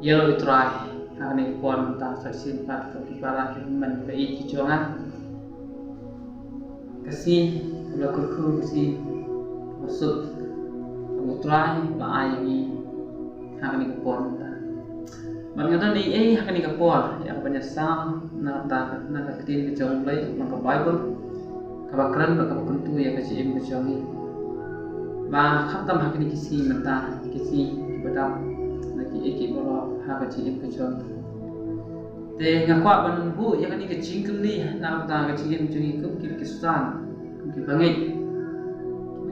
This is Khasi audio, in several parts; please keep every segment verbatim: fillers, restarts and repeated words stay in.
Ïa u Trai, ha kane ka por mynta sa shisien pat ko ki para ki hynmen ba ïeit ki jong nga. Ka sngi ba kyrkhu, ka sngi ba suk, u Trai ba ai ïa ngi ha kane ka por mynta. Bad nga don ei ei ha kane ka por ïa ka ban ïasam na ka, na ka ktien ka jong U Blei, na ka Baibl, kaba kren bad kaba kyntu ïa ka jingim ka jong ngi. Ba khamtam ha kine ki sngi mynta, ki sngi kiba dap, na kiei kiei baroh ha ka jingim ka jong ngi. Te nga kwah ban buh ïa kane ka jingkylli na ka bynta ka jingim jong ngi kum ki Khristan, kum ki bangeit kiba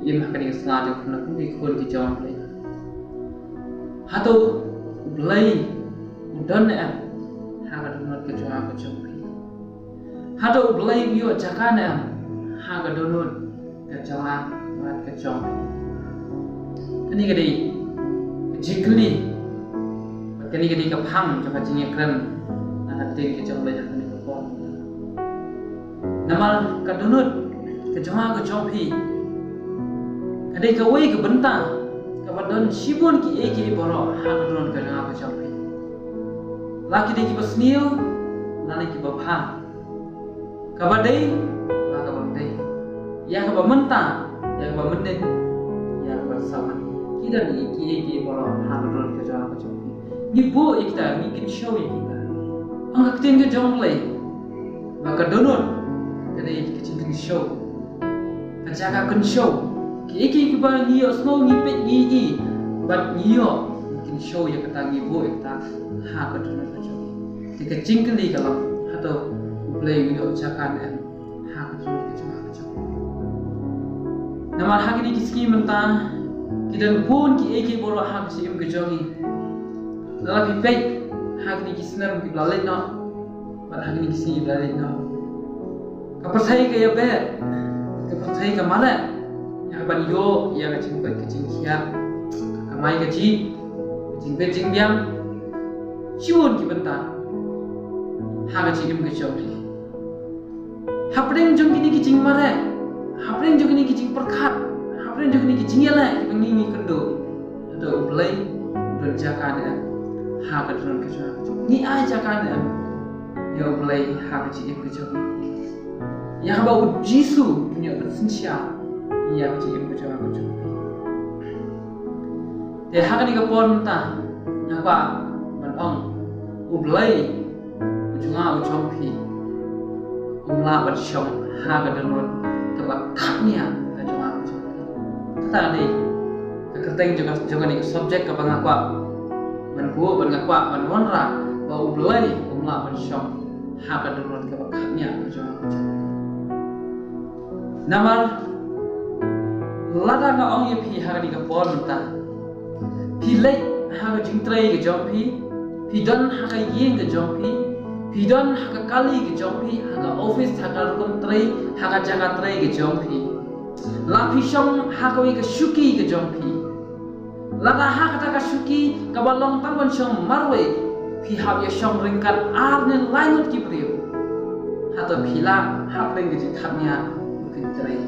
im ha kane ka sla jong phi, kum ki khun ki jong U Blei. Hato U Blei u don ne em ha ka dohnud ka jong nga ka jong phi? Hato U Blei u ïoh jaka ne em ha ka dohnud ka jong nga bad ka jong phi? Kane ka dei ka jingkylli, bad kane ka dei ka phang jong ka jingïakren na ka ktien ka jong U Blei ha kane ka por. Namar ka dohnud ka jong nga ka jong phi ka dei kawei ka bynta kaba don shibun kiei kiei baroh ha ka dohnud ka jong nga ka jong phi. La ki dei kiba sniew, la ki dei kiba bha, kaba dei, la kaba ym dei, ïa kaba mynta, ïa kaba mynnin, ïa kaba saw. Ki don kiei kiei baroh ha ka dohnud ka jong nga ka jong phi. Ngi buh ïa kita, ngi kynshew ïa kita. Ong ka ktien ka jong U Blei ba ka dohnud ka dei ka jingkynshew, ka jaka kynshew. Kiei kiei kiba ngi ïohsngew, ngi peit, ngi ïohi, bad ngi ïoh, ngi kynshew ïa kata, ngi buh ïa kata ha ka dohnud ka jong ngi. Te ka jingkylli ka long, hato U Blei u ïoh jaka ne em ha ka dohnud ka jong nga ka jong phi? Namar ha kine ki sngi mynta ki don bun kiei kiei baroh ha ka jingim ka jong ngi. Lada phi peit ha kine ki snem kiba la leit noh, bad ha kine ki sngi kiba la leit noh, ka pyrthei ka ïabeh, ka pyrthei ka mareh ïa ka ban ïoh ïa ka jingkoit ka jingkhiah, ka kamai kajih, ka jingbit jingbiang, shibun ki bynta ha ka jingim ka jong phi. Hapdeng jong kine ki jingmareh, hapdeng jong kine ki jingpyrkhat, hapdeng jong kine ki jingïaleh kiba ngi, ngi kynduh, hato U Blei u don jaka ne em ha ka dohnud ka jong nga ka jong phi? Ngi ai jaka ne em ïa U Blei ha ka jingim ka jong ngi, ïa kaba U Jisu un ïoh pynsynshar ïa ka jingim ka jong nga ka jong phi? Te ha kane ka por mynta nga kwah ban ong, U Blei u jong nga u jong phi um lah ban shong ha ka dohnud kaba khapngiah ka jong nga ka jong phi. Kata ka dei ka kyrteng jong ka, jong kane ka subject kaba nga kwah ban buh, bad nga kwah ban wanrah ba U Blei um lah ban shong ha ka dohnud kaba khapngiah ka jong nga ka jong phi. Namar lada nga ong ïa phi ha kane ka por mynta, phi leit ha ka jingtrei ka jong phi, phi don ha ka ïing ka jong phi, phi don ha ka kali ka jong phi, ha ka office, ha ka rukom trei, ha ka jaka trei ka jong phi, la phi shong ha kawei ka shuki ka jong phi. Lada ha kata ka shuki kaba long tang ban shong marwei, phi hap ïa shong ryngkat ar ne lai ngut ki briew, hato phi lah hapdeng ka jingkhapngiah ban trei?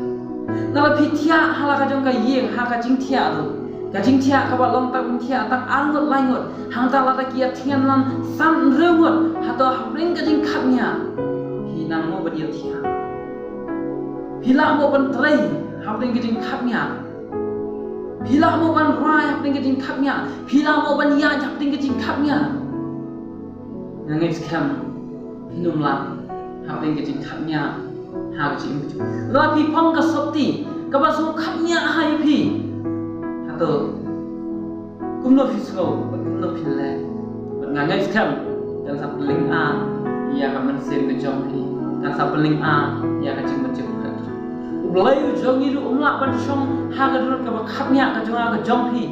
Lada phi thiah ha la ka jong ka ïing ha ka jingthiah ruh, ka jingthiah kaba long tang ban thiah tang ar ngut lai ngut, hangta lada ki ïa thngan lang san hynriew ngut, hato hapdeng ka jingkhapngiah phi nang mo ban ïa thiah? Phi lah mo ban trei hapdeng ka jingkhapngiah? Phi lah mo ban rai hapdeng ka jingkhapngiah? Phi lah mo ban ïaid hapdeng ka jingkhapngiah? Nga ngeit skhem phin ym lah hapdeng ka jingkhapngiah ha ka jingim ka jong phi. Lada phi phong ka sopti kaba shu khapngiah ha ïa phi, hato kumno phi sngew bad kumno phi leh? Bad nga ngeit skhem kan sa pynlyngngoh ïa ka mynsiem ka jong phi, kan sa pynlyngngoh ïa ka jingmut jingpyrkhat. U Blei u jong ngi ruh um lah ban shong ha ka dohnud kaba khapngiah ka jong nga ka jong phi.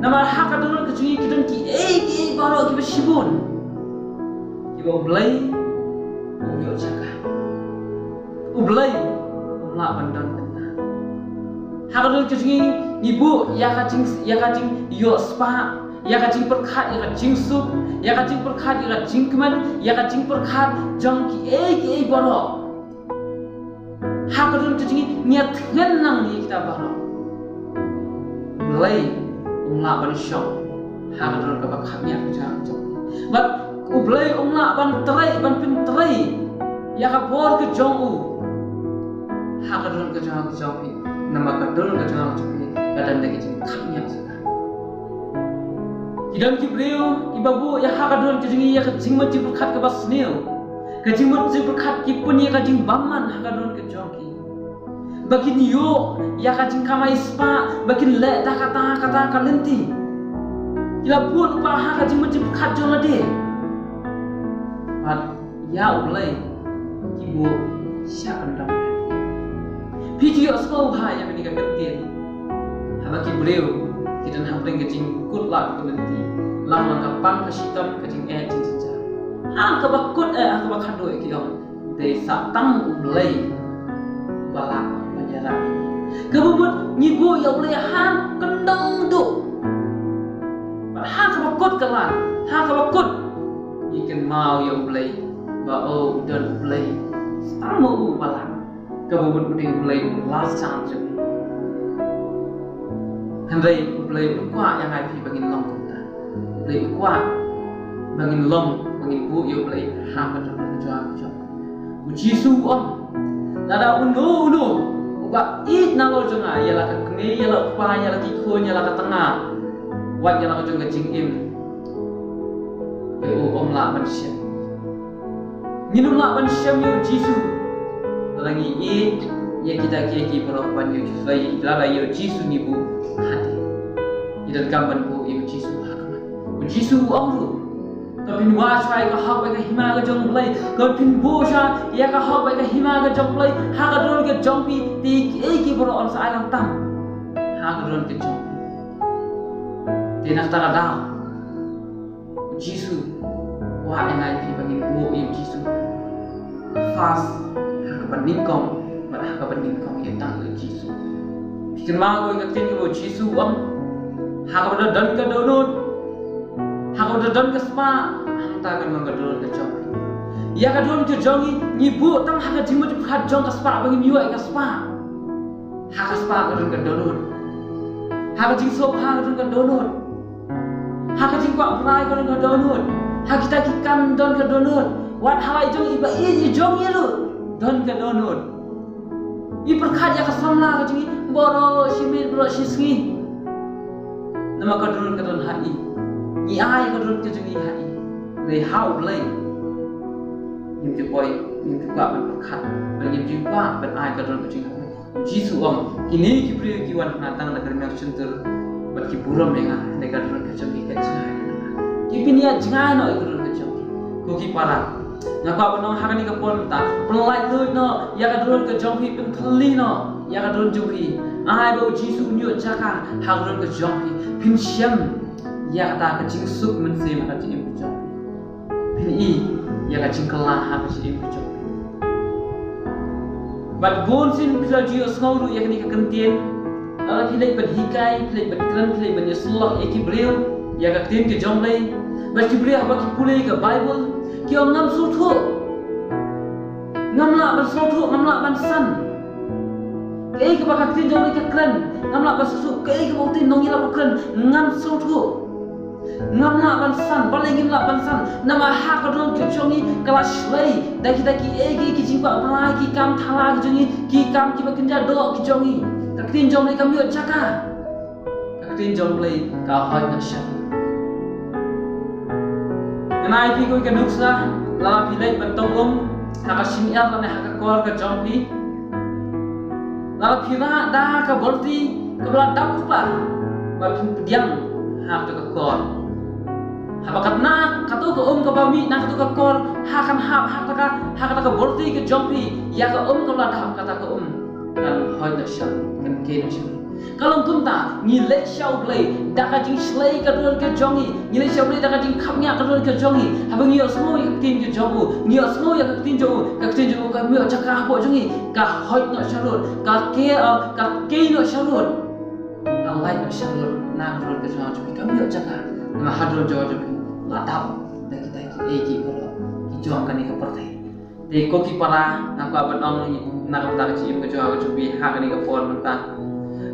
Namar ha ka dohnud ka jong ngi ki don kiei kiei baroh kiba shibun kiba U Blei um ïoh jaka. U Blei um lah ban don bynta. Ha ka dohnud ka jong ngi ngi buh ïa ka jing, ïa ka jingïohspah, ïa ka jingpyrkhat, ïa ka jingsuk, ïa ka jingpyrkhat, ïa ka jingkmen, ïa ka jingpyrkhat jong kiei kiei baroh. Ha ka dohnud ka jong ngi ngi ïa thngan lang ïa kita baroh. U Blei um lah ban shong Ha ka dohnud kaba khapngiah ka jong U Blei um lah ban trei, ban pyntrei ïa ka bor ka jong u ha ka dohnud ka jong ka jong phi. Namar ka dohnud ka jong ka jong phi ka don da ki jingkhapngiah. Ki don ki briew kiba buh ïa ha ka dohnud ka jong ngi ïa ka jingmut jingpyrkhat kaba sniew, ka jingmut jingpyrkhat ki pun ïa ka jingbymman ha ka dohnud ka jong ki. Ba kin ïoh ïa ka jingkamai spah, ba kin leh da kata kata ka lynti. Ki la buh lypa ha ka jingmut jingpyrkhat jong lade. Bad ïa U Blei ki buh sha kyndong. Phi ju ïohsngew bha ïa kane ka kyntien. Haba ki briew ki don hapdeng ka jingkut lad ka lynti, lang lang ka pang ka shitom, ka jingeh jingjynjar. Ha kaba kut eh, ha kaba khatduh eh ki ong, dei sa tang U Blei ba lah ban ïarap. Kaba mut ngi buh ïa U Blei ha kyndong duh. Bad ha kaba kut ka lad, ha kaba kut ngi kynmaw ïa U Blei ba, oh, u don U Blei, sa tang ma u ba lah. Kaba mut u dei U Blei u lasam jong ngi. Hynrei U Blei um kwah ïa nga ïa phi ba ngin long kumta. U Blei u kwah ba ngin long, ba ngin buh ïa U Blei ha ka dohnud ka jong. U Jisu u ong, lada uno uno uba ïeit nalor jong nga, ïa la ka kmie, ïa la u kpa, ïa la ki khun, ïa la ka tnga, wat ïa la ka jong ka jingim, u ym lah ban shem. Ngin ym lah ban shem ïa U Jisu lada ngi ïeit ïa kita kiei kiei baroh ban ïa U Jisu, lada ïa U Jisu ngi buh hadien. Ngi donkam ban buh ïa U Jisu ha khmat. U Jisu u ong ruh, to phin wad shwa ïa ka hok bad ka hima ka jong U Blei, to phin buh shwa ïa ka hok bad ka hima ka jong U Blei ha ka dohnud ka jong phi, te kiei kiei baroh yn sa ai lang tam ha ka dohnud ka jong phi. Te na kata ka daw U Jisu u kwah ïa nga ïa phi ba ngin buh ïa U Jisu. Fast ha kaba nyngkong, bad ha kaba nyngkong ïa tang U Jisu. Phi kynmaw ïa ka ktien kaba U Jisu u ong, ha kaba da don ka dohnud, ha kaba da don ka spah, hangta kan long ka dohnud ka jong phi. Ïa ka dohnud ka jong ngi, ngi buh tang ha ka jingmut jingpyrkhat jong ka spah ba ngin ïoh ïa ka spah. Ha ka spah ka don ka dohnud. Ha ka jingsuk ha ka don ka dohnud. Ha ka jingkwah brai ka don ka dohnud. Ha kita ki kam don ka dohnud. Wat ha la i jong i ba i i jong i ruh don ka dohnud. I pyrkhat ïa ka samla ka jong i baroh shi miet baroh shi sngi. Namar ka dohnud ka don ha i. Ngi ai ka dohnud ka jong i ha i. Hynrei ha U Blei ngim ju poi, ngim ju kwah ban pyrkhat, bad ngim ju kwah ban ai ka dohnud ka jong i. U Jisu u ong, kine ki briew ki wan ha nga tang da ka rmiang shyntur bad ki burom ïa nga, hynrei ka dohnud ka jong ki ka jngai. Ki pynïaid jngai noh ïa ka dohnud ka jong ki. Ko ki para, nga kwah ban ong ha kane ka por mynta, pynlait luid noh ïa ka dohnud ka jong phi, pynthylli noh ïa ka dohnud jong phi. Ai ba U Jisu un ïoh jaka ha ka dohnud ka jong phi. Phin shem ïa kata ka jingsuk mynsiem ha ka jingim ka jong phi. Phin i ïa ka jingkylla ha ka jingim ka jong phi. Bad bun sien phi la ju ïohsngew ruh ïa kane ka kyntien. Lada phi leit ban hikai, phi leit ban kren, phi leit ban ïasyllok ïa ki briew ïa ka ktien ka jong U Blei, bad ki briew haba ki pule ka Baibl, ki ong ngam sngewthuh. Ngam lah ban sngewthuh, ngam lah ban san. Kaei kaba ka ktien jong U Blei ka kren, ngam lah ban sngewthuh. Kaei kaba u ktien nongïalam u kren, ngam sngewthuh. Ngam lah ban san, balei ngim lah ban san? Namar ha ka dohnud ka jong ngi ka la shlei da kita kiei kiei ki jingkwah brai, ki kam thala ki jong ngi, ki kam kiba kynja doh ki jong ngi. Ka ktien jong U Blei kam ïoh jaka. Ka ktien jong U Blei ka hoid noh sha. Ngan ai phi kawei ka nuksa, lada phi leit ban tong um ha ka shyngiar lane ha ka kor ka jong phi. Lada phi rah da ka balti kaba la dap lypa, ba phin pdiang ha kato ka kor. Haba katna kato ka um kaba mih na kato ka kor ha kan hap ha kata ka, ha kata ka balti ka jong phi, ïa ka um kaba la dap, kata ka um kan hoid noh sha, kan kei noh sha. Ka long kumta, ngi leit sha U Blei da ka jingshlei ka dohnud ka jong ngi, ngi leit sha U Blei da ka jingkhapngiah ka dohnud ka jong ngi. Haba ngi ïohsngew ïa ka ktien ka jong u, ngi ïohsngew ïa ka ktien jong u, ka ktien jong u kam ïoh jaka hapoh jong ngi, ka hoid noh sharud, ka kei, ka kei noh sharud, ka lait noh sharud na ka dohnud ka jong phi, kam ïoh jaka. Namar ha ka dohnud jong phi la dap da kita kiei kiei baroh ki jong kane ka pyrthei. Te ko ki para, nga kwah ban ong na ka bynta ka jingim ka jong nga ka jong phi ha kane ka por mynta.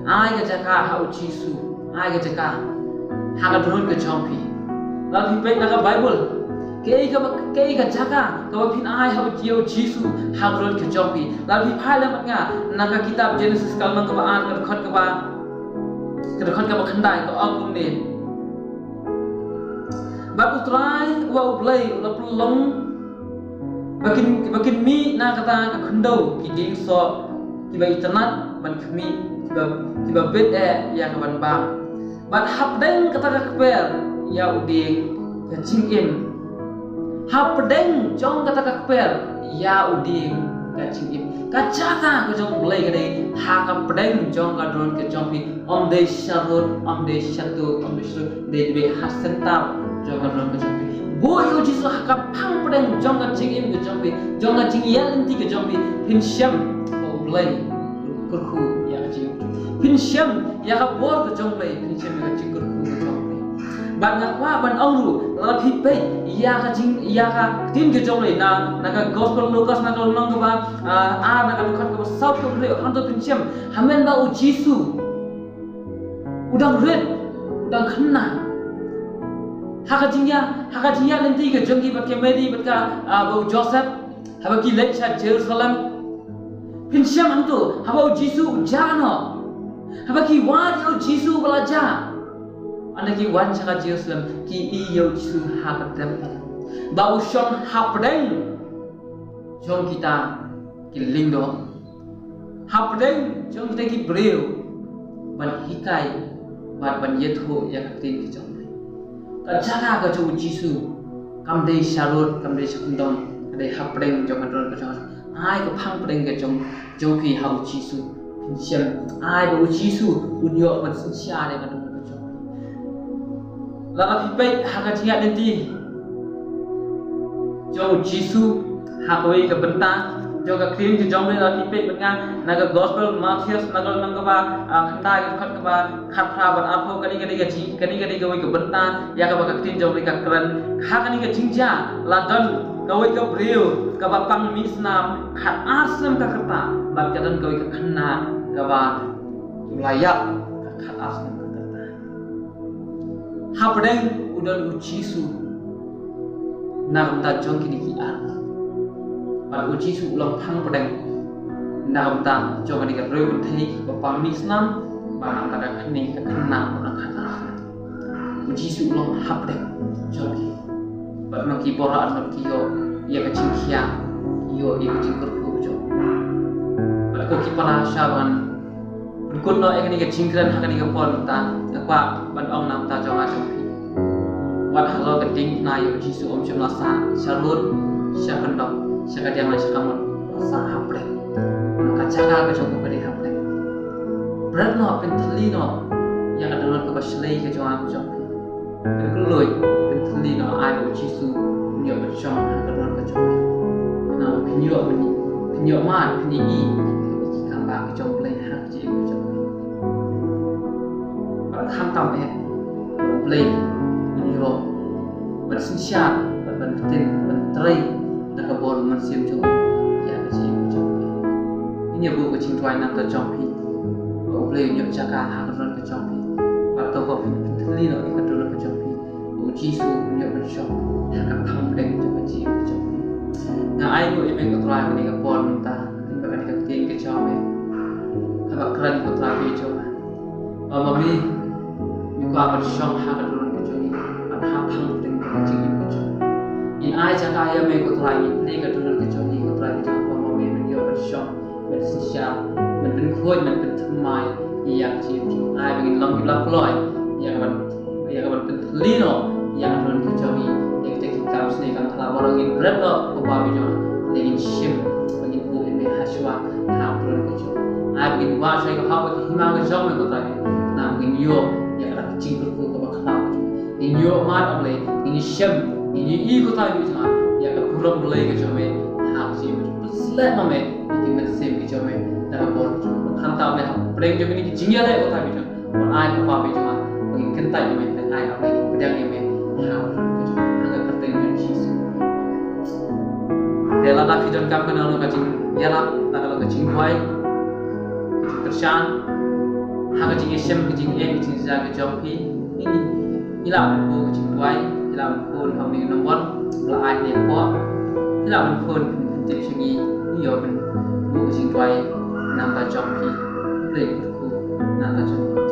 Ai ka jaka ha U Jisu, ai ka jaka ha ka dohnud ka jong phi. Lada phi peit na ka Baibl, kaei ka, kaei ka jaka kaba phin ai ha u Jisu ha ka dohnud ka jong phi. Lada phi phai lem bad nga na ka kitab Jenesis ka lynnong kaba ar, ka dkhot kaba, ka dkhot kaba khyndai, ka ong kumne: Bad U Trai uba U Blei u la pynlong ba kin, ba kin mih na kata ka khyndew ki dieng soh kiba itynnad ban khmih, kiba, kiba bit eh ïa ka ban bam. Bad hapdeng kata ka kper ïa u dieng ka jingim. Hapdeng jong kata ka kper ïa u dieng ka jingim. Ka jaka ka jong U Blei ka dei ha ka pdeng jong ka dohnud ka jong phi. Ym dei sharud, ym dei shatuk, ym dei shatuk, dei dei ha center jong ka dohnud ka jong phi. Buh ïa u Jisu ha ka phang pdeng jong ka jingim ka jong phi, jong ka jingïaid lynti ka jong phi. Phin shem ba U Blei u kyrkhu ïa ka jingim. Phin shem ïa ka bor ka jong U Blei, phin shem ïa ka jingkyrkhu ka jong U Blei. Bad nga kwah ban ong ruh, lada phi peit ïa ka jing, ïa ka ktien ka jong U Blei na, na ka Gospel Lukas na ka lynnong kaba, ah, ar, na ka dkhot kaba sawphew hynriew, hangto phin shem, hynmen ba u Jisu u dang rit, u dang khynnah. Ha ka jingïa, ha ka jingïaid lynti ka jong ki bad ka Mary bad ka, ah, bad u Joseph, haba ki leit sha Jerusalem, phin shem hangto, haba u Jisu u jah noh, haba ki wad ïa u Jisu ba la jah, ynda ki wan sha ka Jerusalem, ki ïohi ïa u Jisu ha ka temple ba u shong hapdeng jong kita ki lyngdoh, hapdeng jong kita ki briew, ban hikai bad ban ïathuh ïa ka ktien ka jong U Blei. Ka jaka ka jong u Jisu kam dei sharud, kam dei sha kyndong, ka dei hapdeng jong ka dohnud ka jong. Ai ka phang pdeng ka jong, jong phi ha u Jisu. Phin shem, ai ba u Jisu un ïoh ban synshar ïa ka dohnud ka jong phi. Lada phi peit ha ka jingïaid lynti jong u Jisu ha kawei ka bynta jong ka ktien ka jong U Blei, lada phi peit bad nga na ka Gospel Mathaios na ka lynnong kaba, ah, khyndai, ka dkhot kaba khatphra bad arphew. Kane ka dei ka jing, kane ka dei kawei ka bynta ïa kaba ka ktien jong U Blei ka kren. Ha kane ka jingjia la don kawei ka briew kaba pang mih snam khatar snem ka rta, bad ka don kawei ka khynnah kaba la ïap khatar snem ka rta. Hapdeng u don u Jisu na ka bynta jong kine ki ar. Bad u Jisu u long phang pdeng na ka bynta jong kane ka briew kynthei ba pang mih snam, bad na ka bynta kane ka khynnah ba dang khatar snem. U Jisu u long hapdeng jong ki. Bad ma ki bor ha arngut ki ïoh ïa ka jingkhia, ki ïoh ïa ka jingkyrkhu jong. Bad ko ki para, sha ban pynkut noh ïa kane ka jingkren ha kane ka por mynta, nga kwah ban ong na ka bynta jong nga jong phi. Wat halor ka diengphna ïa u Jisu ym shym la sah sharud, sha kyndong, sha kadiang ne sha kamon, la sah hapdeng. Ka jaka ka jong u ka dei hapdeng. Bret noh, pynthylli noh ïa ka dohnud kaba shlei ka jong nga ka jong phi. Pynkloi, pynthylli noh, ai ba u Jisu un ïoh ban shong ha ka dohnud ka jong phi. Namar phin ïoh ban, phin ïoh mad, phin ïohi ïa ki kambah ka jong U Blei ha ka jingim ka jong phi. Bad khamtam eh ba U Blei un ïoh ban synshar, ban, ban ktien, ban trei da ka bor u Mynsiem jong u ïa ka jingim ka jong phi. Ngin ïa buh ka jingduwai na ka bynta jong phi, ba U Blei un ïoh jaka ha ka dohnud ka jong phi. Bad to ba phin, phin thylli noh ïa ka dohnud ka jong phi, ba u Jisu un ïoh ban shong ha ka phang pdeng jong ka jingim ka jong phi. Nga ai nguh ïa me ko Trai ha kane ka por mynta, ha kane ka ktien ka jong me. Haba kren ko Trai, phi ïa jong nga ba ma me me kwah ban shong ha ka dohnud ka jong ngi, ban ha phang pdeng ka jingim ka jong ngi. Ngin ai jaka ïa me ko Trai, ngin plie ka dohnud ka jong ngi ko Trai, ka jong ba ma me men ïoh ban shong, men synshar, men pynkhuid, men pynthymmai ïa ka jingim jong ngi. Ai ba ngin long kiba la kloi ïa ka ban, ïa ka ban pynthylli noh ïa ka dohnud ka jong ngi. Ïa kita ki kam sniew kam thala baroh ngin bret noh ko Bawi jong nga, ngin shim ba ngin buh ïa me ha shuwa ha ka dohnud ka jong ngi. Ai ba ngin wad sha ka hok ka hima ka jong me ko Trai, namar ngin ïoh ïa ka jingkyrkhu kaba khlaw ka jong me. Ngin ïoh mad, A Blei, ngin shem, ngin ïohi ko Trai jong nga ïa ka burom Blei ka jong me ha ka jingim. Pynsleh ma me ïa ki mynsiem ki jong me da ka bor ka jong me. Khamtam A Blei, hapdeng jong kine ki jingïaleh ko Trai jong nga, ai ko Bawi jong nga ba ngin kyntait ïa me, ai A Blei, pdiang ïa me ha ka kyrteng jong Jisu. Te lada phi donkam kano kano ka jingïarap, lada ka long ka jingduwai, ka jingkyrshan ha ka jingïashem, ka jingeh, ka jingjia ka jong phi, ngin Phi lah ban buh ka jingduwai, phi lah ban phone ha une u number ba la ai hangne hapoh. Phi lah ban phone phin pyntip sha ngi, ngi ïoh ban buh ka jingduwai namar jong phi. Khublei kyrkhu namar jong phi.